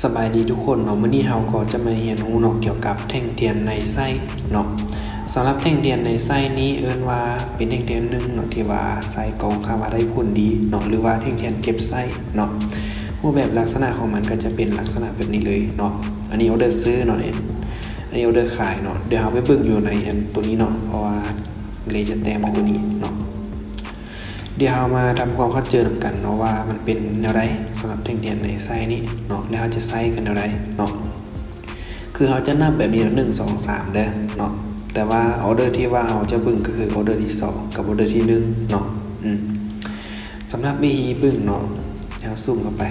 ສະບາຍດີທຸກຄົນເນາະ, ມື້ນີ້ເຮົາກໍຈະມາຮຽນຮູ້ເນາະ ກ່ຽວກັບແທ່ງທຽນໃນໄສ້ເນາະ. ສຳລັບແທ່ງທຽນໃນໄສ້ນີ້ເອີ້ນວ່າເປັນແທ່ງທຽນໜຶ່ງເນາະ ທີ່ວ່າໄສ້ກໍຄ່ອນຂ້າງວ່າໄດ້ຜົນດີເນາະ ຫຼືວ່າແທ່ງທຽນເກັບໄສ້ເນາະ. ຮູບແບບລັກສະນະຂອງມັນກໍຈະເປັນລັກສະນະແບບນີ້ເລີຍເນາະ. ອັນນີ້ອໍເດີຊື້ເນາະ, ອັນນີ້ອໍເດີຂາຍເນາະ. ດຽວເຮົາໄປເບິ່ງຢູ່ໃນອັນໂຕນີ້ເນາະ, ເພາະວ່າເລຈະແຕ້ມໄວ້ໂຕນີ້ເນາະ. ດຽວເຮົາມາທຳຄວາມເຂົ້າໃຈນຳກັນເນາະ ວ່າມັນເປັນແນວໃດສຳລັບແທ່ງທຽນໃນໄສ້ນີ້ເນາະ, ແລ້ວເຮົາຈະໃຊ້ກັນແນວໃດເນາະ. ຄືເຮົາຈະນັບແບບນີ້ເນາະ ໜຶ່ງ ສອງ ສາມ ເດີເນາະ, ແຕ່ວ່າອໍເດີທີ່ວ່າເຮົາຈະເບິ່ງກໍຄືອໍເດີທີສອງກັບອໍເດີທີໜຶ່ງເນາະ. ອືມ ສຳລັບວິທີເບິ່ງເນາະ, ເຮົາຊູມເຂົ້າໄປ.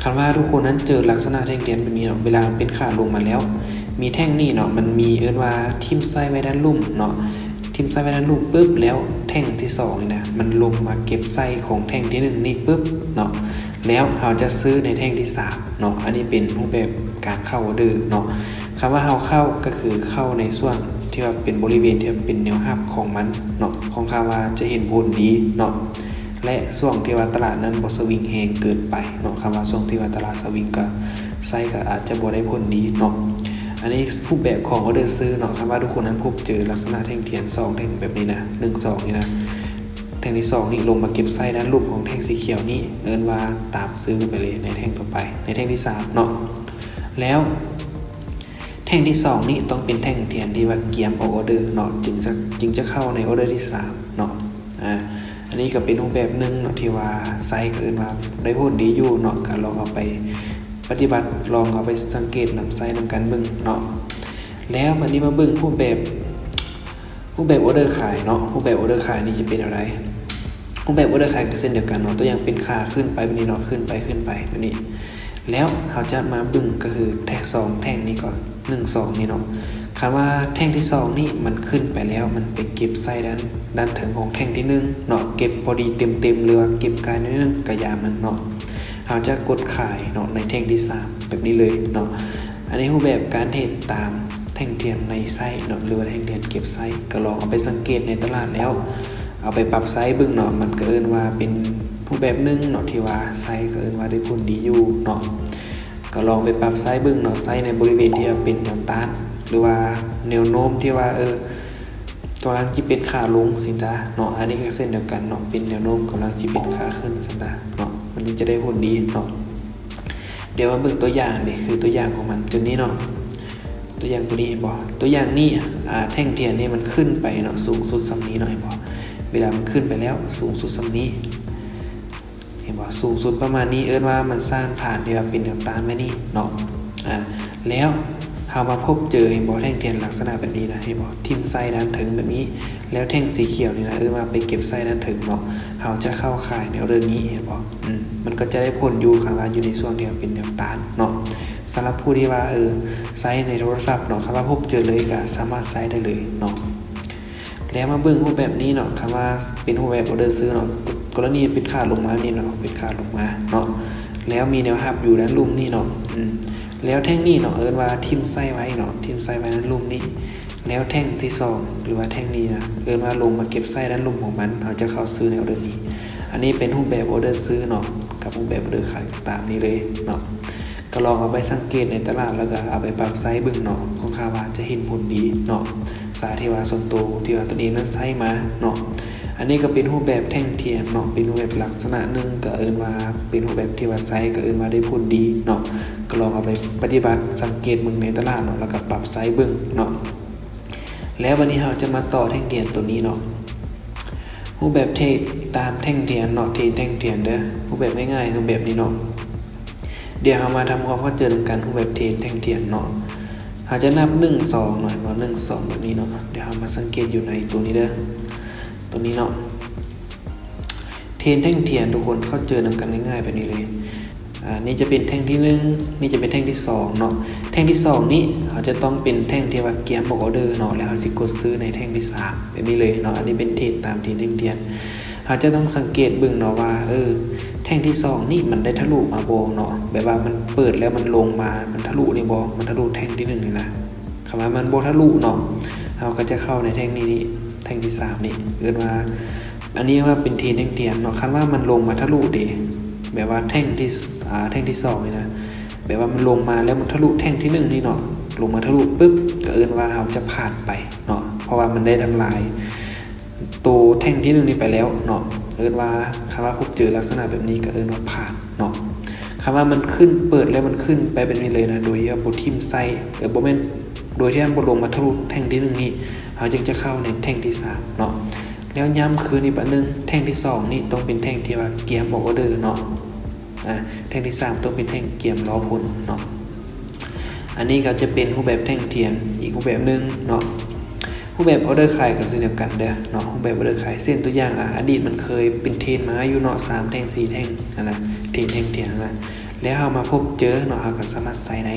ຄັນວ່າທຸກຄົນນັ້ນເຈີລັກສະນະແທ່ງທຽນແບບນີ້ເນາະ, ເວລາມັນເປັນຂາລົງມາແລ້ວ ມີແທ່ງນີ້ເນາະ ມັນມີເອີ້ນວ່າຖິ້ມໄສ້ໄວ້ດ້ານລຸ່ມເນາະ, ຖິ້ມໄສ້ໄວ້ດ້ານລຸ່ມປຶບ ແລ້ວແທ່ງທີສອງນີ້ນະ ມັນລົງມາເກັບໄສ້ຂອງແທ່ງທີໜຶ່ງນີ້ປຶບເນາະ, ແລ້ວເຮົາຈະຊື້ໃນແທ່ງທີສາມເນາະ. ອັນນີ້ເປັນຮູບແບບການເຂົ້າອໍເດີເນາະ. ຄຳວ່າເຮົາເຂົ້າກໍຄືເຂົ້າໃນສ່ວນທີ່ວ່າເປັນບໍລິເວນທີ່ວ່າເປັນແນວຮັບຂອງມັນເນາະ, ຂອງຄຳວ່າຈະເຫັນຜົນດີເນາະ. ແລະ ຊ່ວງທີ່ວ່າຕະຫຼາດນັ້ນບໍ່ສະວິງແຮງເກີນໄປເນາະ, ຄຳວ່າຊ່ວງທີ່ວ່າຕະຫຼາດສະວິງກໍໃຊ້ກໍອາດຈະບໍ່ໄດ້ຜົນດີເນາະ. ອັນນີ້ຮູບແບບຂອງອໍເດີຊື້ເນາະ. ຄຳວ່າທຸກຄົນນັ້ນພົບເຈີລັກສະນະແທ່ງທຽນສອງແທ່ງແບບນີ້ນະ ໜຶ່ງ ສອງ ນີ້ນະ, ແທ່ງທີສອງນີ້ລົງມາເກັບໄສ້ດ້ານລຸ່ມຂອງແທ່ງສີຂຽວນີ້ ເອີ້ນວ່າຕາມຊື່ໄປເລີຍໃນແທ່ງຕໍ່ໄປ ໃນແທ່ງທີສາມເນາະ. ແລ້ວ ແທ່ງທີສອງນີ້ຕ້ອງເປັນແທ່ງທຽນທີ່ວ່າກຽມອອກອໍເດີເນາະ, ຈຶ່ງຈະ ຈຶ່ງຈະເຂົ້າໃນອໍເດີທີສາມເນາະ. ອາ ອັນນີ້ກໍເປັນຮູບແບບໜຶ່ງເນາະ ທີ່ວ່າໃຊ້ກໍເອີ້ນວ່າໄດ້ຜົນດີຢູ່ເນາະ, ກໍລອງເອົາໄປປະຕິບັດ ລອງເອົາໄປສັງເກດນຳໃຊ້ນຳກັນເບິ່ງເນາະ. ແລ້ວບັດນີ້ມາເບິ່ງຮູບແບບ ຮູບແບບອໍເດີຂາຍເນາະ. ຮູບແບບອໍເດີຂາຍນີ້ຈະເປັນແນວໃດ? ຮູບແບບອໍເດີຂາຍກໍເຊັ່ນດຽວກັນເນາະ, ຕົວຢ່າງເປັນຂາຂຶ້ນໄປແບບນີ້ເນາະ, ຂຶ້ນໄປ ຂຶ້ນໄປແບບນີ້. ແລ້ວເຮົາຈະມາເບິ່ງກໍຄືແທ່ງສອງແທ່ງນີ້ກໍ ໜຶ່ງ ສອງ ນີ້ເນາະ. ຄັນວ່າແທ່ງທີສອງນີ້ມັນຂຶ້ນໄປແລ້ວ ມັນໄປເກັບໄສ້ດ້ານ ດ້ານເທິງຂອງແທ່ງທີໜຶ່ງເນາະ, ເກັບພໍດີເຕັມໆ ຫຼືວ່າເກັບກາຍໜ້ອຍໜຶ່ງກໍຢ່າມັນເນາະ, ເຮົາຈະກົດຂາຍເນາະ ໃນແທ່ງທີສາມແບບນີ້ເລີຍເນາະ. ອັນນີ້ຮູບແບບການເທຣດຕາມແທ່ງທຽນໃນໄສ້ເນາະ ຫຼືວ່າແທ່ງທຽນເກັບໄສ້, ກໍລອງເອົາໄປສັງເກດໃນຕະຫຼາດແລ້ວ ເອົາໄປປັບໃຊ້ເບິ່ງເນາະ. ມັນກໍເອີ້ນວ່າເປັນຮູບແບບໜຶ່ງເນາະ ທີ່ວ່າໃຊ້ກໍເອີ້ນວ່າໄດ້ຜົນດີຢູ່ເນາະ. ກໍລອງໄປປັບໃຊ້ເບິ່ງເນາະ, ໃຊ້ໃນບໍລິເວນທີ່ວ່າເປັນແນວຕ້ານ ຫຼືວ່າແນວໂນ້ມທີ່ວ່າ ເອີ ກຳລັງຈະເປັນຂາລົງຊີ້ນະເນາະ. ອັນນີ້ກໍເຊັ່ນດຽວກັນເນາະ, ເປັນແນວໂນ້ມກຳລັງຈະເປັນຂາຂຶ້ນຊີ້ນະເນາະ, ມັນຈຶ່ງຈະໄດ້ຜົນດີເນາະ. ດຽວມາເບິ່ງຕົວຢ່າງເດ້, ຄືຕົວຢ່າງຂອງມັນຈຸດນີ້ເນາະ, ຕົວຢ່າງຕົວນີ້ເຫັນບໍ່? ຕົວຢ່າງນີ້ ອາ ແທ່ງທຽນນີ້ມັນຂຶ້ນໄປເນາະ, ສູງສຸດສ່ຳນີ້ເນາະ, ເຫັນບໍ່? ເວລາມັນຂຶ້ນໄປແລ້ວ ສູງສຸດສ່ຳນີ້ ເຫັນບໍ່? ສູງສຸດປະມານນີ້ ເອີ້ນວ່າມັນສ້າງຖານທີ່ວ່າເປັນແນວຕ້ານແບບນີ້ເນາະ. ອາ ແລ້ວເຮົາມາພົບເຈີ ເຫັນບໍ່? ແທ່ງທຽນລັກສະນະແບບນີ້ນະ, ເຫັນບໍ່? ຖິ້ມໃສ່ດ້ານເທິງແບບນີ້, ແລ້ວແທ່ງສີຂຽວນີ້ນະ ເອີ້ນວ່າໄປເກັບໃສ່ດ້ານເທິງເນາະ. ເຮົາຈະເຂົ້າຂາຍແນວເດີນນີ້ ເຫັນບໍ່? ອືມ ມັນກໍຈະໄດ້ຜົນຢູ່ ຄັນວ່າຢູ່ໃນຊ່ວງທີ່ວ່າເປັນແນວຕ້ານເນາະ. ສຳລັບຜູ້ທີ່ວ່າ ເອີ ໃຊ້ໃນໂທລະສັບເນາະ, ຄັນວ່າພົບເຈີເລີຍກໍສາມາດໃຊ້ໄດ້ເລີຍເນາະ. ແລ້ວມາເບິ່ງຮູບແບບນີ້ເນາະ, ຄັນວ່າເປັນຮູບແບບອໍເດີຊື້ເນາະ, ກໍ ກໍລະນີເປັນຂາລົງມານີ້ເນາະ, ເປັນຂາລົງມາເນາະ, ແລ້ວມີແນວຮັບຢູ່ດ້ານລຸ່ມນີ້ເນາະ. ອືມ ແລ້ວແທ່ງນີ້ເນາະ ເອີ້ນວ່າຖິ້ມໃສ່ໄວ້ເນາະ, ຖິ້ມໃສ່ໄວ້ດ້ານລຸ່ມນີ້. ແລ້ວແທ່ງທີສອງ ຫຼືວ່າແທ່ງນີ້ນະ ເອີ້ນວ່າລົງມາເກັບໃສ່ດ້ານລຸ່ມຂອງມັນ, ເຮົາຈະເຂົ້າຊື້ໃນອໍເດີນີ້. ອັນນີ້ເປັນຮູບແບບອໍເດີຊື້ເນາະ, ກັບຮູບແບບອໍເດີຂາຍຕາມນີ້ເລີຍເນາະ. ກໍລອງເອົາໄປສັງເກດໃນຕະຫຼາດ ແລ້ວກໍເອົາໄປປັບໃຊ້ເບິ່ງເນາະ, ຂອງຂ້າວ່າຈະເຫັນຜົນດີເນາະ, ສາຍທີ່ວ່າສ່ວນໂຕທີ່ວ່າຕົນເອງນັ້ນໃຊ້ມາເນາະ. ອັນນີ້ກໍເປັນຮູບແບບແທ່ງທຽນເນາະ, ເປັນຮູບແບບລັກສະນະໜຶ່ງ, ກໍເອີ້ນວ່າເປັນຮູບແບບທີ່ວ່າໃຊ້ ກໍເອີ້ນວ່າໄດ້ຜົນດີເນາະ. ກໍລອງເອົາໄປປະຕິບັດສັງເກດເບິ່ງໃນຕະຫຼາດເນາະ, ແລ້ວກໍປັບໃຊ້ເບິ່ງເນາະ. ແລ້ວບັດນີ້ເຮົາຈະມາຕໍ່ແທ່ງທຽນຕົວນີ້ເນາະ, ຮູບແບບເທຣດຕາມແທ່ງທຽນເນາະ, ເທຣດແທ່ງທຽນເດີ, ຮູບແບບງ່າຍໆ ຮູບແບບນີ້ເນາະ. ດຽວເຮົາມາທຳຄວາມເຂົ້າໃຈນຳກັນ ຮູບແບບເທຣດແທ່ງທຽນເນາະ. ເຮົາຈະນັບໜຶ່ງ ສອງ ເນາະ, ເຫັນບໍ່? ໜຶ່ງ ສອງ ແບບນີ້ເນາະ. ດຽວເຮົາມາສັງເກດຢູ່ໃນຕົວນີ້ເດີ, ຕົວນີ້ເນາະ. ເທຣດແທ່ງທຽນ ທຸກຄົນເຂົ້າໃຈນຳກັນງ່າຍໆແບບນີ້ເລີຍ. ອາ ນີ້ຈະເປັນແທ່ງທີໜຶ່ງ, ນີ້ຈະເປັນແທ່ງທີສອງເນາະ. ແທ່ງທີສອງນີ້ເຮົາຈະຕ້ອງເປັນແທ່ງທີ່ວ່າກຽມອອກອໍເດີເນາະ, ແລ້ວເຮົາຊິກົດຊື້ໃນແທ່ງທີສາມແບບນີ້ເລີຍເນາະ. ອັນນີ້ເປັນເທຣດຕາມທີ່ແທ່ງທຽນ. ເຮົາຈະຕ້ອງສັງເກດເບິ່ງເນາະວ່າ ເອີ ແທ່ງທີສອງນີ້ມັນໄດ້ທະລຸມາບໍ່ເນາະ, ແບບວ່າມັນເປີດແລ້ວມັນລົງມາ ມັນທະລຸນີ້ບໍ່, ມັນທະລຸແທ່ງທີໜຶ່ງນີ້ນະ. ຄັນວ່າມັນບໍ່ທະລຸເນາະ, ເຮົາກໍຈະເຂົ້າໃນແທ່ງນີ້ ນີ້ ແທ່ງທີສາມນີ້ ເອີ້ນວ່າ ອັນນີ້ວ່າເປັນເທຣດແທ່ງທຽນເນາະ. ຄັນວ່າມັນລົງມາທະລຸເດ, ແບບວ່າແທ່ງທີ່ ອາ ແທ່ງທີ່ສອງນີ້ນະ ແບບວ່າມັນລົງມາແລ້ວມັນທະລຸແທ່ງທີໜຶ່ງນີ້ເນາະ ລົງມາທະລຸປຶບ ກໍເອີ້ນວ່າເຮົາຈະພາດໄປເນາະ ເພາະວ່າມັນໄດ້ທຳລາຍໂຕແທ່ງທີໜຶ່ງນີ້ໄປແລ້ວເນາະ ເອີ້ນວ່າ ຄັນວ່າພົບເຈີລັກສະນະແບບນີ້ກໍເອີ້ນວ່າພາດເນາະ. ຄັນວ່າມັນຂຶ້ນ ເປີດແລ້ວມັນຂຶ້ນໄປແບບນີ້ເລີຍນະ ໂດຍທີ່ວ່າບໍ່ຖິ້ມໄສ້ ເອີ ບໍ່ແມ່ນ ໂດຍທີ່ວ່າບໍ່ລົງມາທະລຸແທ່ງທີໜຶ່ງນີ້ ເຮົາຈຶ່ງຈະເຂົ້າໃນແທ່ງທີສາມເນາະ. ແລ້ວຢ້ຳຄືນອີກບາດໜຶ່ງ ແທ່ງທີສອງນີ້ຕ້ອງເປັນແທ່ງທີ່ວ່າກຽມອອກອໍເດີເນາະ ອາ ແທ່ງທີສາມຕ້ອງເປັນແທ່ງກຽມລໍຜົນເນາະ. ອັນນີ້ກໍຈະເປັນຮູບແບບແທ່ງທຽນອີກຮູບແບບໜຶ່ງເນາະ. ຮູບແບບອໍເດີຂາຍກໍເຊັ່ນດຽວກັນເດີເນາະ ຮູບແບບອໍເດີຂາຍ ເຊັ່ນຕົວຢ່າງ ອາ ອະດີດມັນເຄີຍເປັນເທຣນມາຢູ່ເນາະ ສາມແທ່ງ ສີ່ແທ່ງ ອັນນະ ເທຣນແທ່ງທຽນນະ ແລ້ວເຮົາມາພົບເຈີເນາະ ເຮົາກໍສາມາດໃສ່ໄດ້.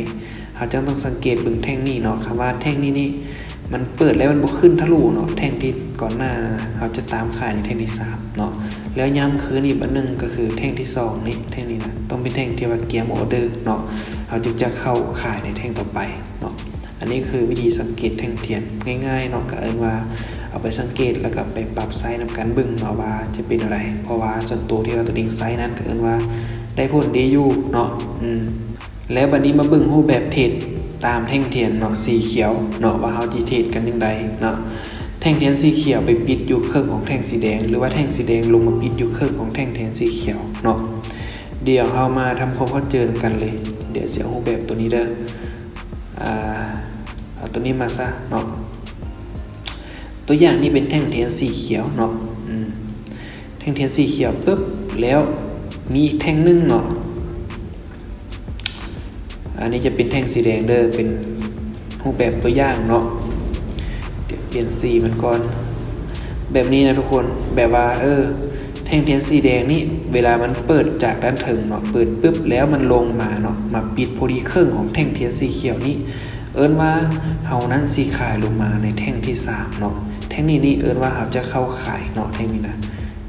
ເຮົາຈະຕ້ອງສັງເກດເບິ່ງແທ່ງນີ້ເນາະ ຄຳວ່າແທ່ງນີ້ນີ້ ມັນເປີດແລ້ວມັນບໍ່ຂຶ້ນທະລຸເນາະ ແທ່ງທີ່ກ່ອນໜ້ານະ ເຮົາຈະຕາມຂາຍໃນແທ່ງທີສາມເນາະ. ແລ້ວຢ້ຳຄືນອີກບາດໜຶ່ງ ກໍຄືແທ່ງທີສອງນີ້ ແທ່ງນີ້ນະ ຕ້ອງເປັນແທ່ງທີ່ວ່າກຽມອອເດີເນາະ ເຮົາຈຶ່ງຈະເຂົ້າຂາຍໃນແທ່ງຕໍ່ໄປເນາະ. ອັນນີ້ຄືວິທີສັງເກດແທ່ງທຽນງ່າຍໆເນາະ ກໍເອີ້ນວ່າເອົາໄປສັງເກດ ແລ້ວກໍໄປປັບໃຊ້ນຳກັນເບິ່ງເນາະ ວ່າຈະເປັນແນວໃດ ເພາະວ່າສ່ວນໂຕທີ່ວ່າຕົວເອງໃຊ້ນັ້ນ ກໍເອີ້ນວ່າໄດ້ຜົນດີຢູ່ເນາະ ອືມ. ແລ້ວບັດນີ້ມາເບິ່ງຮູບແບບເທຣດຕາມແທ່ງທຽນເນາະ ສີຂຽວເນາະ ວ່າເຮົາຊິເທຣດກັນຈັ່ງໃດເນາະ. ແທ່ງທຽນສີຂຽວໄປປິດຢູ່ເຄິ່ງຂອງແທ່ງສີແດງ ຫຼືວ່າແທ່ງສີແດງລົງມາປິດຢູ່ເຄິ່ງຂອງແທ່ງທຽນສີຂຽວເນາະ. ດຽວເຮົາມາທຳຄວາມເຂົ້າໃຈນຳກັນເລີຍ ດຽວຊິເອົາຮູບແບບຕົວນີ້ເດີ ອາ ເອົາຕົວນີ້ມາຊະເນາະ. ຕົວຢ່າງນີ້ເປັນແທ່ງທຽນສີຂຽວເນາະ ອືມ ແທ່ງທຽນສີຂຽວປຶບ ແລ້ວມີອີກແທ່ງໜຶ່ງເນາະ ອັນນີ້ຈະເປັນແທ່ງສີແດງເດີ ເປັນຮູບແບບຕົວຢ່າງເນາະ. ດຽວປ່ຽນສີມັນກ່ອນ ແບບນີ້ນະທຸກຄົນ ແບບວ່າ ເອີ ແທ່ງທຽນສີແດງນີ້ ເວລາມັນເປີດຈາກດ້ານເທິງເນາະ ເປີດປຶບ ແລ້ວມັນລົງມາເນາະ ມາປິດພໍດີເຄິ່ງຂອງແທ່ງທຽນສີຂຽວນີ້ ເອີ້ນວ່າເຮົານັ້ນຊິຂາຍລົງມາໃນແທ່ງທີສາມເນາະ. ແທ່ງນີ້ນີ້ເອີ້ນວ່າເຮົາຈະເຂົ້າຂາຍເນາະ ແທ່ງນີ້ນະ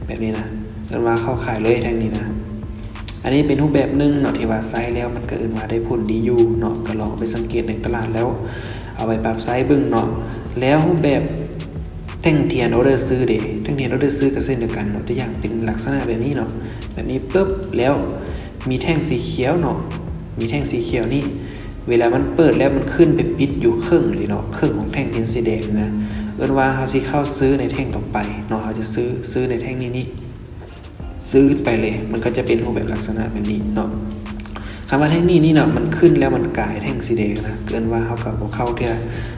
ແບບນີ້ນະ ເອີ້ນວ່າເຂົ້າຂາຍເລີຍແທ່ງນີ້ນະ. ອັນນີ້ເປັນຮູບແບບໜຶ່ງເນາະ ທີ່ວ່າໃຊ້ແລ້ວມັນກໍເອີ້ນວ່າໄດ້ຜົນດີຢູ່ເນາະ ກໍລອງເອົາໄປສັງເກດໃນຕະຫຼາດ ແລ້ວເອົາໄປປັບໃຊ້ເບິ່ງເນາະ. ແລ້ວຮູບແບບແທ່ງທຽນອໍເດີຊື້ເດ ແທ່ງທຽນອໍເດີຊື້ກໍເຊັ່ນດຽວກັນເນາະ ຕົວຢ່າງເປັນລັກສະນະແບບນີ້ເນາະ ແບບນີ້ປຶບ ແລ້ວມີແທ່ງສີຂຽວເນາະ ມີແທ່ງສີຂຽວນີ້ ເວລາມັນເປີດແລ້ວມັນຂຶ້ນໄປປິດຢູ່ເຄິ່ງເລີຍເນາະ ເຄິ່ງຂອງແທ່ງທຽນສີແດງນີ້ນະ ເອີ້ນວ່າເຮົາຊິເຂົ້າຊື້ໃນແທ່ງຕໍ່ໄປເນາະ ເຮົາຈະຊື້ ຊື້ໃນແທ່ງນີ້ນີ້ ຊື້ໄປເລີຍ ມັນກໍຈະເປັນຮູບແບບລັກສະນະແບບນີ້ເນາະ. ຄຳວ່າແທ່ງນີ້ນີ້ເນາະ ມັນຂຶ້ນແລ້ວມັນກາຍແທ່ງສີແດງນະ ເອີ້ນວ່າເຮົາກໍບໍ່ເຂົ້າເທື່ອ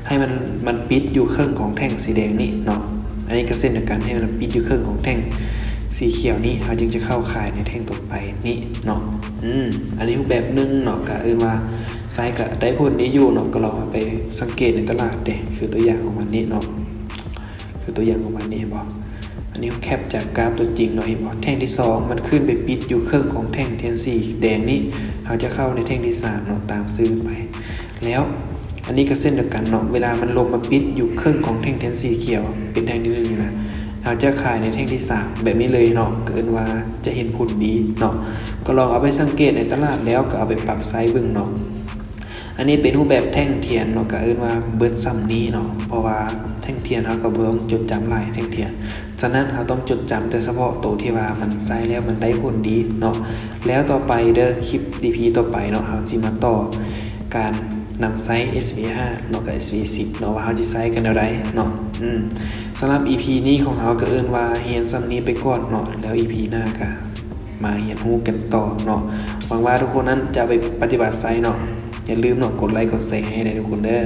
ໃຫ້ມັນ ມັນປິດຢູ່ເຄິ່ງຂອງແທ່ງສີແດງນີ້ເນາະ. ອັນນີ້ກໍເຊັ່ນດຽວກັນ ໃຫ້ມັນປິດຢູ່ເຄິ່ງຂອງແທ່ງສີຂຽວນີ້ ເຮົາຈຶ່ງຈະເຂົ້າຂາຍໃນແທ່ງຕໍ່ໄປນີ້ເນາະ. ອືມ ອັນນີ້ຮູບແບບໜຶ່ງເນາະ ກໍເອີ້ນວ່າໃຊ້ກໍໄດ້ຜົນດີຢູ່ເນາະ ກໍລອງເອົາໄປສັງເກດໃນຕະຫຼາດເດ ຄືຕົວຢ່າງຂອງມັນນີ້ເນາະ ຄືຕົວຢ່າງຂອງມັນນີ້ ເຫັນບໍ່? ອັນນີ້ເຮົາແຄັບຈາກກາຟຕົວຈິງເນາະ ເຫັນບໍ່? ແທ່ງທີສອງມັນຂຶ້ນໄປປິດຢູ່ເຄິ່ງຂອງແທ່ງທຽນສີແດງນີ້ ເຮົາຈະເຂົ້າໃນແທ່ງທີສາມເນາະ ຕາມຊື່ໄປ. ແລ້ວອັນນີ້ກໍເຊັ່ນດຽວກັນເນາະ ເວລາມັນລົງມາປິດຢູ່ເຄິ່ງຂອງແທ່ງທຽນສີຂຽວ ເປັນແທ່ງທີໜຶ່ງນີ້ນະ ເຮົາຈະຂາຍໃນແທ່ງທີສາມແບບນີ້ເລີຍເນາະ ກໍເອີ້ນວ່າຈະເຫັນຜົນດີເນາະ. ກໍລອງເອົາໄປສັງເກດໃນຕະຫຼາດ ແລ້ວກໍເອົາໄປປັບໃຊ້ເບິ່ງເນາະ. ອັນນີ້ເປັນຮູບແບບແທ່ງທຽນເນາະ ກໍເອີ້ນວ່າເບິດສ່ຳນີ້ເນາະ ເພາະວ່າແທ່ງທຽນເຮົາກໍບໍ່ຕ້ອງຈົດຈຳຫຼາຍແທ່ງທຽນ ສະນັ້ນເຮົາຕ້ອງຈົດຈຳແຕ່ສະເພາະໂຕທີ່ວ່າມັນໃຊ້ແລ້ວມັນໄດ້ຜົນດີເນາະ. ແລ້ວຕໍ່ໄປເດີ ຄລິບ ອີພີ ຕໍ່ໄປເນາະ ເຮົາຊິມາຕໍ່ການນຳໃຊ້ ເອສເອຫ້າ ເນາະ ກັບ ເອສເອສິບ ເນາະ ວ່າເຮົາຊິໃຊ້ກັນແນວໃດເນາະ. ອືມ ສຳລັບ ອີພີ ນີ້ຂອງເຮົາກໍເອີ້ນວ່າຮຽນສ່ຳນີ້ໄປກ່ອນເນາະ ແລ້ວ ອີພີ ໜ້າກໍ ມາຮຽນຮູ້ກັນຕໍ່ເນາະ. ຫວັງວ່າທຸກຄົນນັ້ນຈະເອົາໄປປະຕິບັດໃຊ້ເນາະ. ຢ່າລືມເນາະ ກົດໄລກົດແຊໃຫ້ໄດ້ທຸກຄົນເດີ.